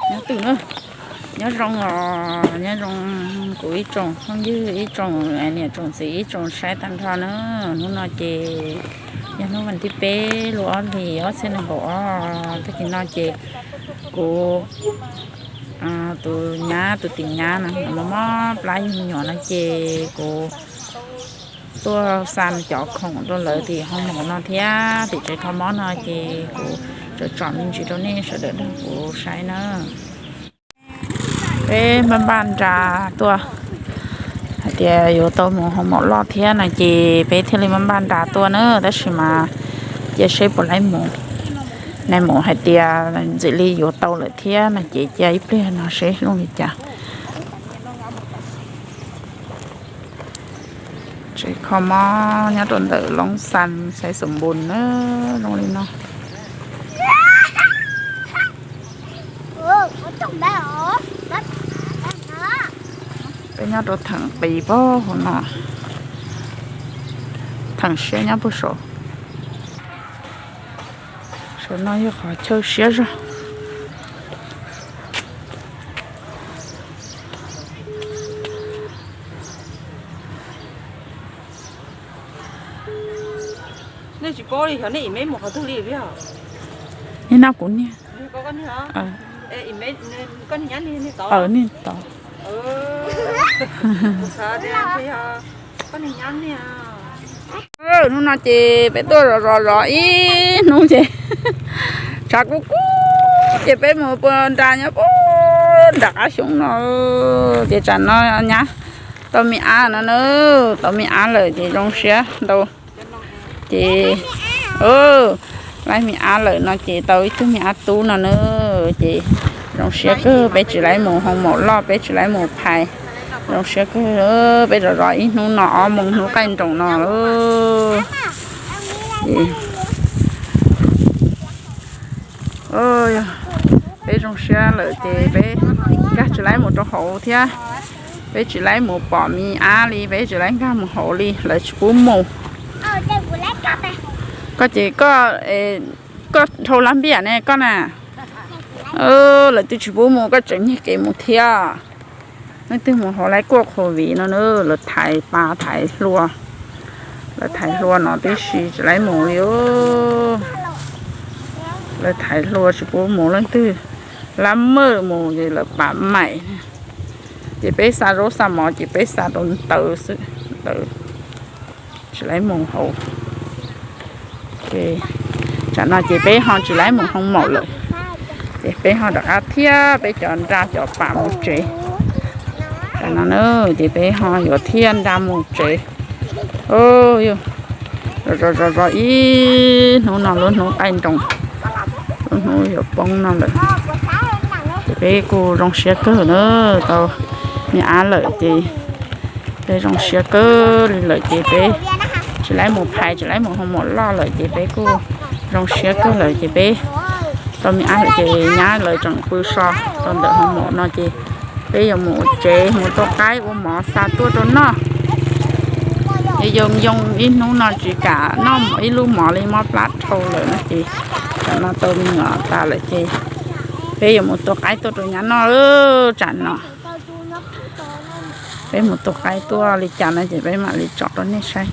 Nyob zoo os, nyob zoo kuv ib tsoom phooj ywg, ib tsoom niam tsoom txiv, ib tsoom saib tag nrho na. Hnub no ces yog hnub vas thib peb lub ob hlis ob txhiab nees nkaum ob. Tag kis no ces kuv tus nyab, tus tim nyab no mob mob plab yug me nyuam no ces kuv tuaj xa cov khoom rau lawv tim hoos maum no thiab tim tsev kho mob no ces kuv tsom tsom me ntsis rau nej sawv daws nrog kuv saib na. Peb npaj npaj nra tuaj hais tias yuav tau mus hoos maum loj thiab no ces peb thiaj li npaj npaj nra tuaj na, tab sis mas cia seb puas laib mus. Nais maum hais tias ntxim li yuav tau lawm thiab no ces cia ib pliag no seb zoo li cas. Tsev kho mob nyob rau ntawm Loob Xas, Xaiv Xus Npus na, zoo li no. Peb nyob rau theem qis pab hauv no, theem siab nyob puag saud. Saum no yog qhov chaw siab zog. Nej tsis paub li, xyov nej im me mus qhov twg li. Nej noj kuv niag. Koj niag tod. Niag tod. Hnub no ces peb tuaj zov zov zov ib hnub ces tshav kub kub ces peb mus pw nra nyob puag nram qab xyoob no. Ces tsam no nyab tau me ab no na, tau me ab lawm ces zoo siab ntau. Ces laib me ab lawm no ces tau ib tug me ab tub no na. Ces zoo siab kawg, peb tsis laib mus hoos maum loj, peb tsis laib mus phais. Zoo siab kawg, peb zov zov ib hnub no ob moos hnub qaij nroos no. Peb zoo siab lawm ces peb nkag tsis laib mus rau hauv thiab, peb tsis laib mus pom me ab li, peb tsis laib nkag mus hauv li, lawv tsis pub mus. Koj ces koj, koj dhau lab npiam ne koj na. Lawv twb tsis pub mus koj tseem nyiag kev mus thiab. Leej twg mus hauv laib kuaj covid no na, lawv thaiv pa thaiv hlua, lawv thaiv hlua no tib si tsis laib mus li. Lawv thaiv hlua tsis pub mus, leej twg lab maj mus ces lawv pam maim. Ces peb xa zaub xa mov ces peb xa rau ntawd xwb, ntawd tsis laib mus hauv. Ces tsam no ces peb ho tsis laib mus hoos maum lawm, ces peb ho rov qab thiab peb cov nra cov pam mus tsev. Tsam no na ces peb ho yuav thiaj nra mus tsev. Yog zov zov zov ib hnub no lub hnub qaij nroos, lub hnub yuav poob no lawm. Ces peb kuj zoo siab kawg na, tau me ab lawm ces peb zoo siab kawg li lawm ces peb tsis laib mus phais tsis laib mus hoos maum loj lawm ces peb kuj zoo siab kawg lawm ces peb tau me ab lawm ces nyab lawv tseem pw so rau ntawm hoos maum no ces peb yuav mus tsev mus tua qaib ua mov xa tuaj rau noj. Ces yoo yoo ib hnub no tsis kam noj ib lub mov li mob plab dhau lawm no ces tsam no tau me nyuam tas lawm ces peb yuav mus tua qaib tuaj rau nyab noj tsam no. Peb mus tua qaib tuaj li cas no ces peb mam li tsom rau nej saib.